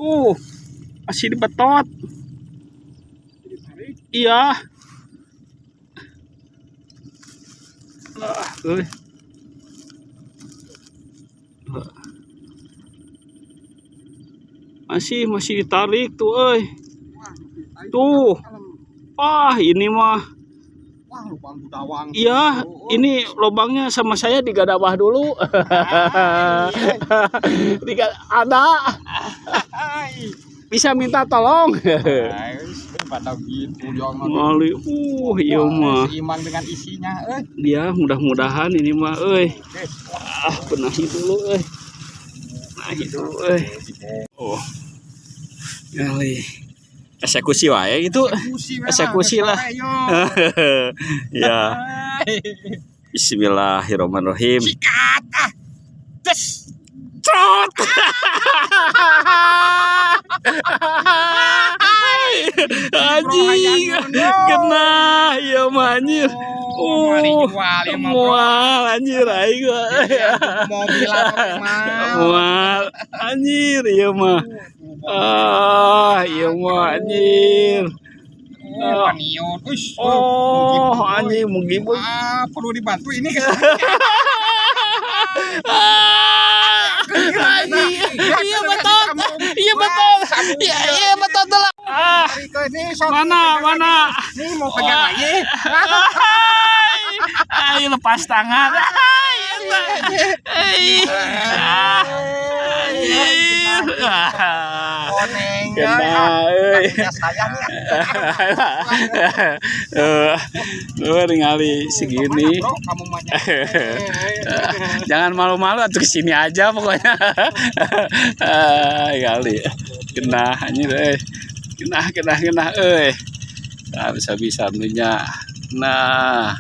Tuh, masih dibetot. Ditarik. Iya. Ah, euy. Masih masih ditarik tuh, euy. Wah, ditarik. Tuh. Wah, ini mah. Wah, lubang budawang. Iya, Oh, ini lubangnya sama saya digadabah dulu. Ada Hai. bisa minta tolong. Hai, pada gitu jangan. Ngali, iya mah. Seimbang dengan isinya, eh. Dia mudah-mudahan ini mah, euy. Guys, Ah, benahi dulu, euy. Benahi dulu, euy. Oh. Ngali. Eksekusi wae gitu. Eksekusi, we lah, Eksekusi lah. ayo. Ya. Hai. Bismillahirrahmanirrahim. Sikat ah. Des. Trot. Anjing. Kena ya mah anjir. Oh, dijual ya mah, bro. Mual anjir aing. Mobil apa mah? Mual anjir ieu mah. Ah, ieu mah anjir. Oh, panion. Uish. Oh, anjing mungkin. Ah, perlu dibantu ini ke Ah, anjing. Iya betul. Iya betul. Iya iya betul tuh lah. Ah, mana mana. Nih mau pegang lagi. Ayo lepas tangan. Ay, ay. Ah, anjir. Ah. Koneng. Kena, euy. Saya nih. Eh, lu ningali segini. Bro, kamu mah. Jangan malu-malu atau kesini aja pokoknya. Ah, kali. Kena anjir euy. Kena kena kena euy. Nah, bisa-bisa nya. Nah.